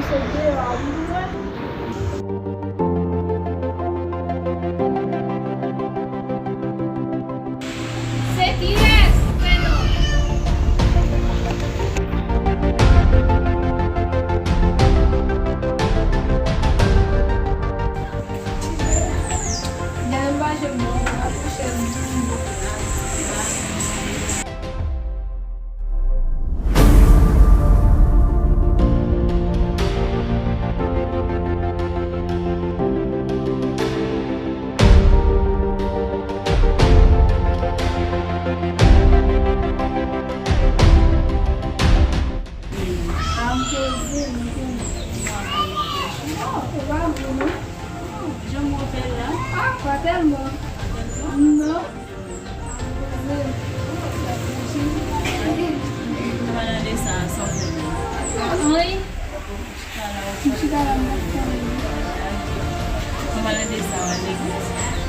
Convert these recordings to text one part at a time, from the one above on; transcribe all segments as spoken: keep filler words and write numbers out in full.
Sot deyò a, wi, mwen. Se kiyès, Fènan? Dèyè m pa jwenn non, m apwoche l. Ah, ou poze, ou poze. Oh, ou pa vre, non? Jan mwen fè l la. Ah, pa tèlman. Non. Sa va nan de sa, san pwoblèm. Wi. M chita la, m ap tann. Kòman lè de sa w al legliz?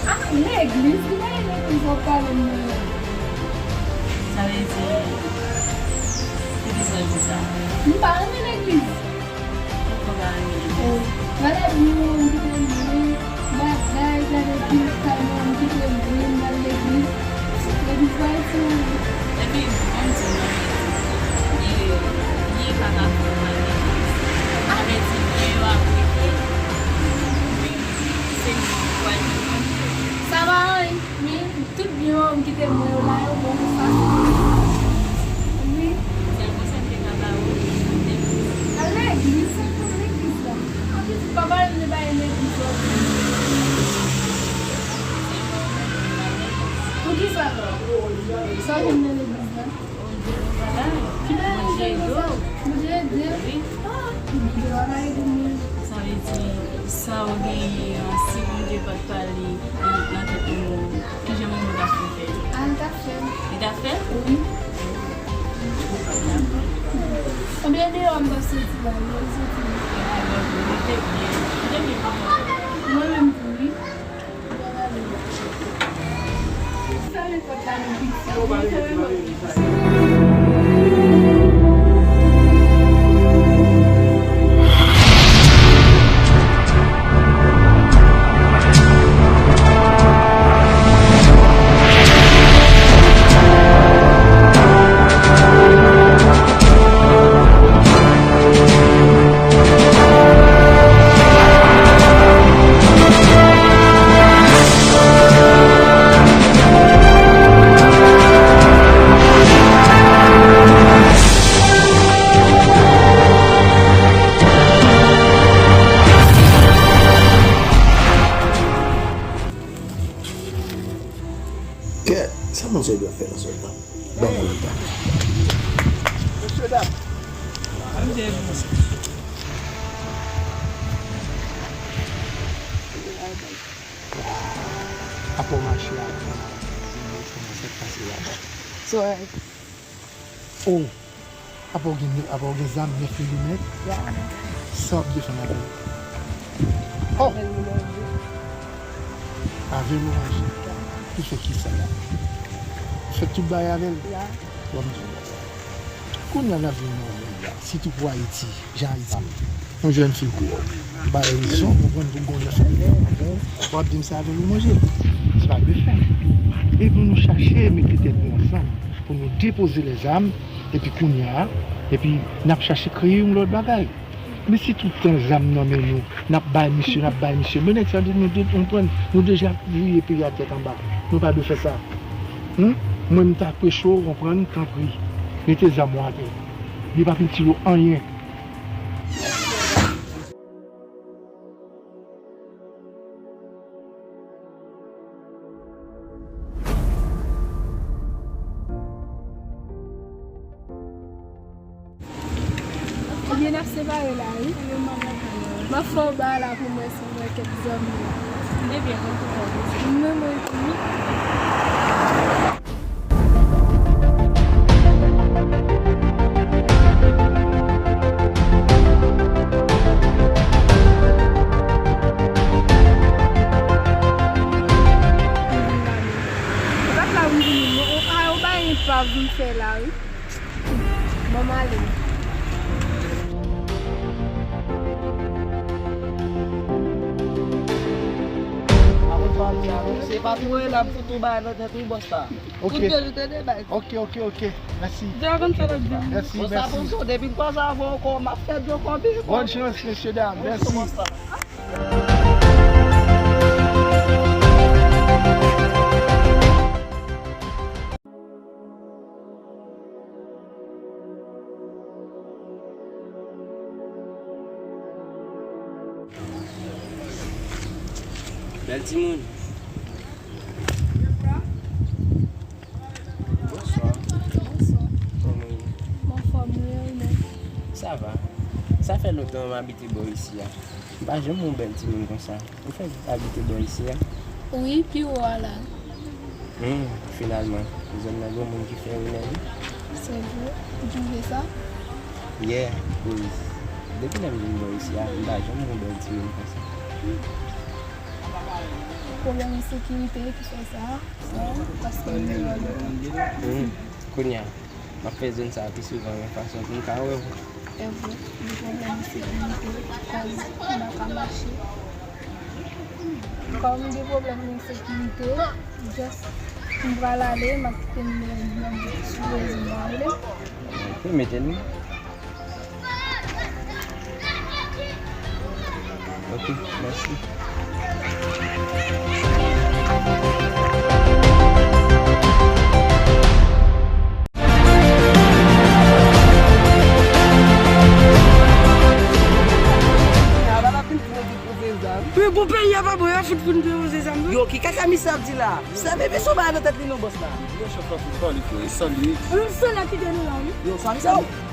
Ah, legliz? Ki bagay legliz w ap pale m nan? Sa vle di, poukisa w di sa? M pa renmen legliz. Poukisa w pa renmen legliz? Oh, gade moun ki te mouri. Bagay, gade pil kay moun ki te mouri nan legliz. Legliz pa itil. Epi, ban m di w nan, e, byen pa ka fè w al legliz. Sa vle di, byen yo ap rete, men se nou ki pral viv anpil. Sa pa anyen, men tout byen yo m kite mwen yo la, yo bon pou sa. Wi. Sèl konsèy m te ka ba w, al legliz. Al legliz, se pou legliz la. An pitit papa, yo vle bay legliz yo. Poukisa? Sa w jwenn nan legliz la? Ki bagay? Bondye ede w. Bondye ede w? Wi. Ah, Bondye pa ka ede mwen. Sa vle di, sa w genyen an, si Bondye pa t pale nan, nan tèt ou, kijan manman w t ap fè fè l? Ah, li t ap fè l. Li t ap fè l? Wi. Dakò. Konbyen deyò m t ap soti la, m t ap soti. Mwen menm tou, wi. Kèt, sa moun sa yo dwe fè nan zòn nan? Ban mwen leta. Mesye dam. Apa w mache a, sa k pase la? Sorry. Oh, apa w gen, apa w gen zam nèf milimèt? Ya. Sa w ap defann avè l? Oh! Avè l ou manje. Avè l ou manje. Ya. Ou fè kisa la? Fè tout bagay avè l? Ya. W ap di bagay. Kounye a n ap vin nan yon mond la, sitou pou Ayiti, jan Ayiti. Yon jèn fi kou w bay rezon, ou konn tou gon lè fè w ap di m se avè l ou manje. Se pa dwe fèt. Epi nou chache mete tèt nou ansanm pou nou depoze lèzam, epi kounye a, epi n ap chache kreye yon lòt bagay. Men si tout tan zam nan men nou, n ap bay misye, n ap bay misye. Men nèg sa yo, nou de-, konprann, nou deja vire peyi a tèt anba. Nou pa dwe fè sa. Humm? Mwen, m ta preche w, konprann, tanpri. Mete zam ou atè. Li p ap itil ou anyen. Ebyen, n ap separe la, wi. M ap fè w ba la pou mwen si m wè kèk zòm yo. Ebyen, mwen tou. Mwen, mwen tou, wi. Ou pa t la pou vini, non. A, ou pa gen pa vin fè la, wi. Ban m ale. Se pa tou e la m fout ou bay nan tèt ou bòs la. Ok. Kout pye nou tande bay. Ok, ok, ok. Mèsi. Dja konn sa l ap di. Mèsi, mèsi. Bon, sa pou m depi m kwaze avè w ankò, m ap fè dlo konbyen. Bonne chance, messieurs, dames. Mèsi. Bèl timoun. Bonswa. Bonswa. Kòman w ye? M anfòm, wi, ou menm? Sa va. Sa fè lontan m abite bò isi a. M pa janm wè yon bèl timoun konsa. Ou fèk abite bò isi a? Wi, pi wo a la. Hmm, finalman, zòn nan gen moun ki fè yo nève. Se vre, ou twouve sa? Yeah, kouz depi lè m vin bò isi a, m pa janm wè yon bèl timoun konsa. Pwoblèm ensekirite ki fè sa, sa, paske m te wè lontan. Hmm, kounye a. M ap fè zòn sa a pi souvan yon fason pou m ka wè w. Evre, gen pwoblèm ensekirite ki kòz m pa ka mache. Kòm gen pwoblèm ensekirite, just m pral ale, m ap kite nimewo m nan sou rezo m, w ap rele m. Ok, mete l. Ok, mèsi. Yo, ki kaka misye ap di la? Sa bebe sou ba nan tèt li non, bòs la. Yo, chèf la pou pale, frè. E sa li. Menm sèl la ki gen nou la, wi. Yo, sa misye ap di?